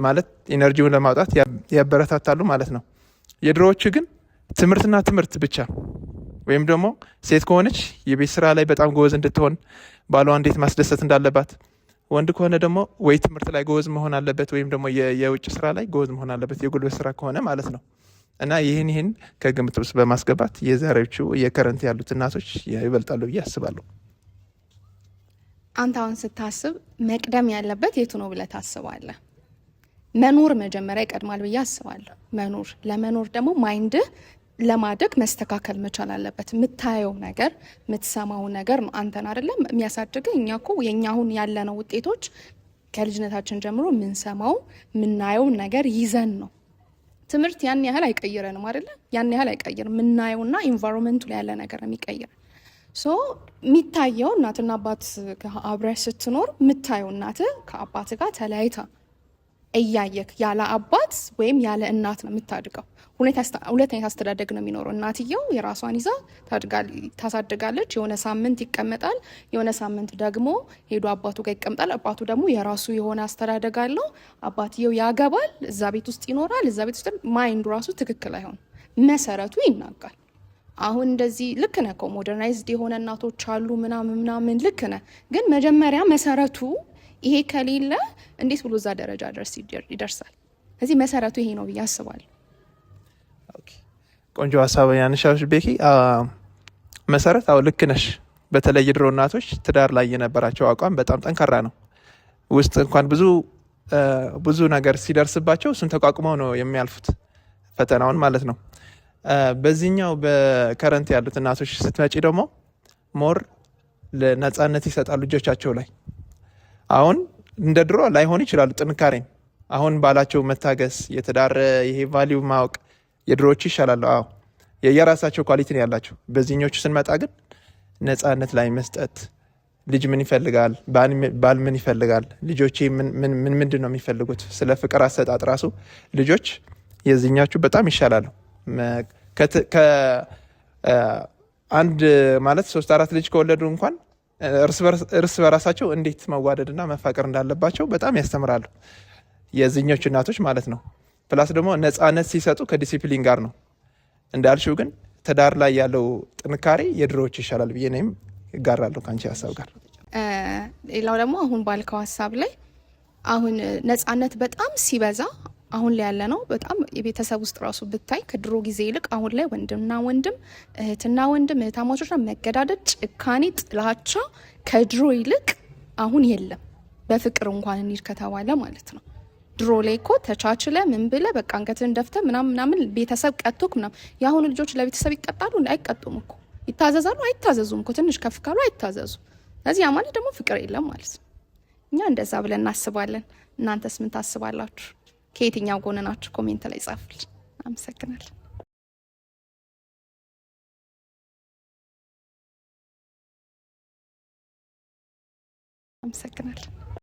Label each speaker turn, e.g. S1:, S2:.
S1: ማለት energy ውን ለማውጣት ያበረታታሉ ማለት ነው። የድሮዎቹ ግን ትምህርትና ትምህርት ብቻ፣ ወይም ደግሞ ሴት ከሆነች የቤት ስራ ላይ በጣም ጎበዝ እንድትሆን፣ ባሏ እንዴት ማስደሰት እንዳለባት፣ ወንድ ከሆነ ደግሞ ወይ ትምህርት ላይ ጎበዝ መሆን አለበት ወይም ደግሞ የውጭ ስራ ላይ ጎበዝ መሆን አለበት፣ የጉልበት ስራ ከሆነ ማለት ነው። እና ይህን ከግምት ውስጥ በማስገባት የዛሬዎቹ የ current ያሉት እናቶች ይበልጣሉ ብዬ አስባለሁ።
S2: አንተ አሁን ስታስብ መቅደም ያለበት የቱ ነው ብለህ ታስባለህ? መኖር መጀመሪያ ይቀድማል ብዬ አስባለሁ። መኖር፣ ለመኖር ደግሞ mind ህ ለማደግ መስተካከል መቻል አለበት። የምታየው ነገር፣ የምትሰማው ነገር ነው አንተን አይደለም የሚያሳድግህ። እኛ እኮ የእኛ አሁን ያለነው ውጤቶች ከልጅነታችን ጀምሮ የምንሰማው፣ የምናየው ነገር ይዘን ነው። ትምህርት ያን ያህል አይቀይረንም አይደለ? ያን ያህል አይቀይርም። የምናየውና environment ኡ ላይ ያለ ነገር ነው የሚቀይረን። So የሚታየው እናትና አባት አብረህ ስትኖር የምታየው፣ እናትህ ከአባት ጋር ተለያይታ እያየክ፣ ያለ አባት ወይም ያለ እናት ነው የምታድገው። ሁለት አይነት አስተዳደግ ነው የሚኖረው። እናትየው የራሷን ይዛ ታሳድጋለች። የሆነ ሳምንት ይቀመጣል፣ የሆነ ሳምንት ደግሞ ሄዶ አባቱ ጋር ይቀመጣል። አባቱ ደግሞ የራሱ የሆነ አስተዳደግ አለው። አባትየው ያገባል፣ እዛ ቤት ውስጥ ይኖራል። እዛ ቤት ውስጥ mind ኡ ራሱ ትክክል አይሆን፣ መሰረቱ ይናጋል። አሁን እንደዚህ ልክ ነህ እኮ፣ modernized የሆነ እናቶች አሉ ምናምን ምናምን፣ ልክ ነህ። ግን መጀመሪያ መሰረቱ ይሄ ከሌለ እንዴት ብሎ እዛ ደረጃ ድረስ ይደርሳል? እዚህ መሰረቱ ይሄ ነው ብዬ አስባለሁ።
S1: ቆንጆ ሀሳብ ያነሳሽ ቤኪ። መሰረት፣ አዎ ልክ ነሽ። በተለይ የድሮ እናቶች ትዳር ላይ የነበራቸው አቋም በጣም ጠንካራ ነው። ውስጥ እንኳን ብዙ ብዙ ነገር ሲደርስባቸው እሱን ተቋቁመው ነው የሚያልፉት ፈተናውን ማለት ነው። በዚህኛው በ current ያሉት እናቶች ስትመጪ ደግሞ more ነጻነት ይሰጣሉ ልጆቻቸው ላይ። አሁን እንደ ድሮ ላይሆን ይችላሉ ጥንካሬም፣ አሁን ባላቸው መታገስ፣ የትዳር ይሄ value ማወቅ የድሮዎቹ ይሻላሉ። አዎ፣ የየራሳቸው quality ነው ያላቸው። በዚህኞቹ ስንመጣ ግን ነጻነት ላይ መስጠት፣ ልጅ ምን ይፈልጋል፣ ባል ምን ይፈልጋል፣ ልጆቼ ምን ምንድን ነው የሚፈልጉት፣ ስለ ፍቅር አሰጣጥ ራሱ ልጆች የዚህኛዎቹ በጣም ይሻላሉ። አንድ ማለት ሶስት አራት ልጅ ከወለዱ እንኳን እርስ በራሳቸው እንዴት መዋደድና መፋቀር እንዳለባቸው በጣም ያስተምራሉ፣ የዚህኞቹ እናቶች ማለት ነው። Plus ደግሞ ነፃነት ሲሰጡ ከዲሲፕሊን ጋር ነው። እንዳልሽው ግን ትዳር ላይ ያለው ጥንካሬ የድሮዎች ይሻላል ብዬ እኔም እጋራለሁ ከአንቺ ሀሳብ ጋር።
S2: ሌላው ደግሞ አሁን ባልከው ሀሳብ ላይ፣ አሁን ነጻነት በጣም ሲበዛ፣ አሁን ላይ ያለ ነው፣ በጣም የቤተሰብ ውስጥ ራሱ ብታይ ከድሮ ጊዜ ይልቅ አሁን ላይ ወንድምና ወንድም፣ እህትና ወንድም፣ እህታማቾችና መገዳደል፣ ጭካኔ፣ ጥላቻ ከድሮ ይልቅ አሁን የለም። በፍቅር እንኳን እንሂድ ከተባለ ማለት ነው። ድሮ ላይ እኮ ተቻችለ ምን ብለ በቃ አንገትህን ደፍተ ምናምን ምናምን ቤተሰብ ቀጥቶክ ምናምን። የአሁኑ ልጆች ለቤተሰብ ይቀጣሉ? አይቀጡም እኮ። ይታዘዛሉ? አይታዘዙም እኮ። ትንሽ ከፍ ካሉ አይታዘዙ። ስለዚህ ያ ማለት ደግሞ ፍቅር የለም ማለት ነው። እኛ እንደዛ ብለን እናስባለን። እናንተስ ምን ታስባላችሁ? ከየትኛው ጎን ናችሁ? Comment ላይ ጻፉልን። አመሰግናለን። አመሰግናለን።